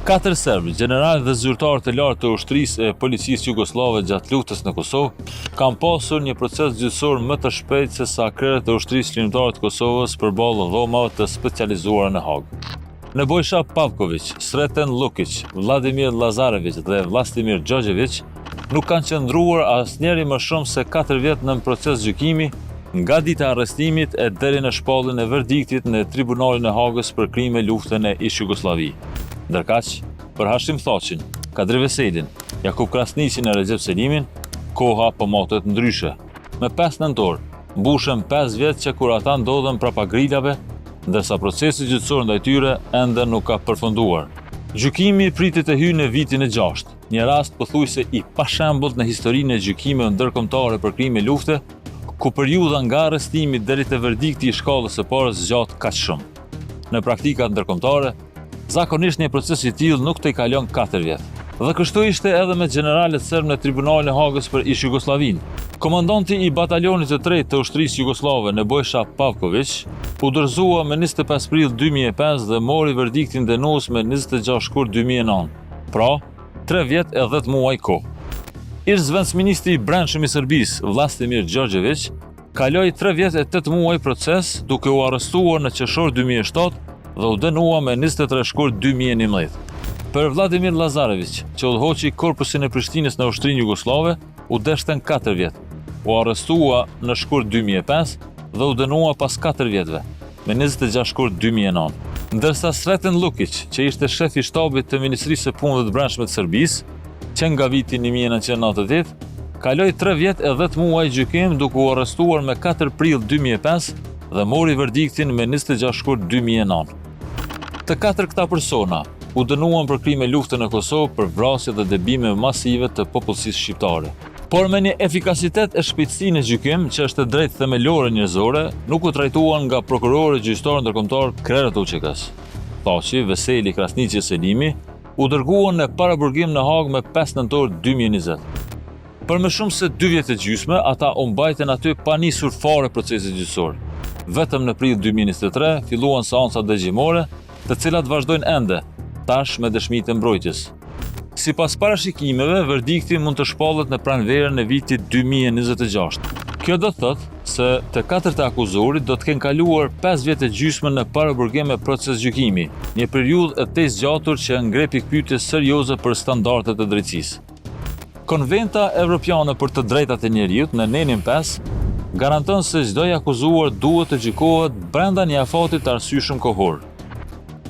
Katër serbë, gjeneralë dhe zyrtarë të lartë të ushtrisë e policisë jugosllave gjatë luftës në Kosovë, kanë pasur një proces gjyqësor më të shpejtë se sa krerët e ushtrisë çlirimtare të Kosovës përballë dhomave të specializuara në Hagë. Nebojsha Pavkoviq, Sreten Lukiq, Vladimir Lazareviq dhe Vlastimir Gjorgjeviq nuk kanë qëndruar asnjëri më shumë se 4 vjet nën proces gjykimi nga dita e arrestimit e deri në shpalljen e verdiktit në Tribunalin e Hagës për krime lufte në ish-Jugosllavi. Ndërkaq, për Hashim Thaçin, Kadri Veselin, Jakup Krasniqin e Rexhep Selimin, koha po matet ndryshe. Me 5 nëntor, mbushen 5 vjet që kur ata ndodhen prapa grilave, ndërsa procesi gjyqësor ndaj tyre ende nuk ka përfunduar. Gjykimi pritet të hyjë në vitin e 6. Një rast pothuajse i pashembullt në historinë e gjykimeve ndërkombëtare për krime lufte, ku periudha nga arrestimi deri te verdikti i shkallës së parë zgjat kaq shumë. Në praktikat ndërkombëtare, zakonisht një proces i tillë nuk tejkalon 4 vjet. Dhe kështu ishte edhe me gjeneralët serbë në Tribunalin e Hagës për ish-Jugosllavinë. Komandanti i batalionit të tretë të ushtrisë jugosllave, Nebojsha Pavkoviq, u dorëzua me 25 prill 2005 dhe mori verdiktin dënues me 26 shkurt 2009. Pra, 3 vjet e 10 muaj kohë. Ish zëvendësministri i Brendshëm i Serbisë, Vlastimir Gjorgjeviq, kaloi 3 vjet e 8 muaj proces duke u arrestuar në qershor 2007 dhe u dënua me 23 shkurt 2011. Për Vladimir Lazareviq, që udhëhoqi korpusin e Prishtinës në ushtrinë jugosllave, u deshtën 4 vjet. U arrestua në shkurt 2005 dhe u dënua pas 4 vjetëve, me 26 shkurt 2009. Ndërsa Sreten Lukiq, që ishte shef i shtabit të Ministrisë së Punëve të Brendshme të Serbisë, që nga viti 1998, kaloi 3 vjet e 10 muaj gjykim duke u arrestuar me 4 prill 2005 dhe mori verdiktin me 26 shkurt 2009. Të katër këta persona u dënuan për krime lufte në Kosovë për vrasje dhe dëbime masive të popullsisë shqiptare. Por me një efikasitet e shpejtësi në gjykim, që është e drejtë themelore njerëzore, nuk u trajtuan nga prokurorë e gjyqtarë ndërkombëtarë krerët e UÇK-së. Thaçi, Veseli, Krasniqi e Selimi u dërguan në paraburgim në Hagë me 5 nëntor 2020. Për më shumë se 2 vjet e gjysmë, ata u mbajtën aty pa nisur fare procesi gjyqësor. Vetëm në prill 2023 filluan seancat dëgjimore, të cilat vazhdojnë ende, tash me dëshmitë e mbrojtjes. Sipas parashikimeve, verdikti mund të shpallet në pranverën e vitit 2026. Kjo do të thotë se të katër të akuzuarit do të kenë kaluar 5 vjet e gjysmë në paraburgim e proces gjykimi, një periudhë e tejzgjatur që ngre pikëpyetje serioze për standardet e drejtësisë. Konventa Evropiane për të Drejtat e Njeriut në nenin 5 garanton se çdo i akuzuar duhet të gjykohet brenda një afati të arsyeshëm kohor.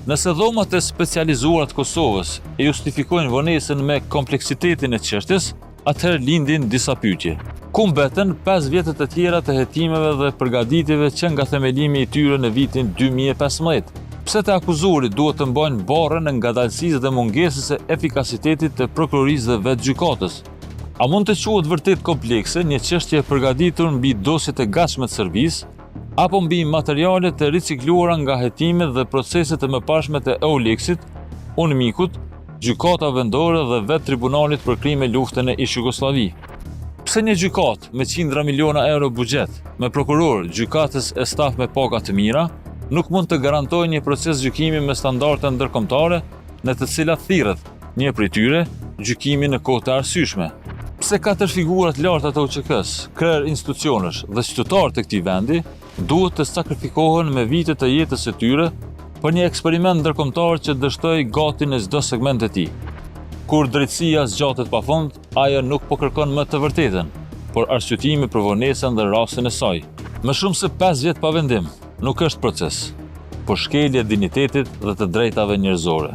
Nëse dhomat e specializuara të Kosovës e justifikojnë vonesën me kompleksitetin e çështjes, atëherë lindin disa pyetje. Ku mbetën 5 vjetët e tjera të hetimeve dhe përgatitjeve që nga themelimi i tyre në vitin 2015? Pse të akuzuarit duhet të mbajnë barrën e ngadalësisë dhe mungesës së efikasitetit të prokurorisë dhe vetë gjykatës? A mund të quhet vërtet komplekse një çështje e përgatitur mbi dosjet e gatshme të Serbisë, apo mbi materiale të ricikluara nga hetimet dhe proceset e mëparshme të EULEX-it, UNMIK-ut, gjykatave vendore dhe vetë Tribunalit për krime lufte në ish-Jugosllavi. Pse një gjykatë me qindra miliona euro buxhet, me prokurorë, gjykatës e staf me paga të mira, nuk mund të garantojë një proces gjykimi me standarde ndërkombëtare në të cilat thirret, një prej tyre, gjykimi në kohë të arsyeshme. Pse katër figura të larta të UÇK-së, krerë institucionesh dhe qytetarë të këtij vendi, duhet të sakrifikohen me vite të jetës së tyre për një eksperiment ndërkombëtar që dështoi gati në çdo segment të tij. Kur drejtësia zgjatet pafund, ajo nuk po kërkon më të vërtetën, por arsyetime për vonesën dhe rastin e saj. Më shumë se 5 vjet pa vendim, nuk është proces, por shkelje e dinjitetit dhe të drejtave njerëzore.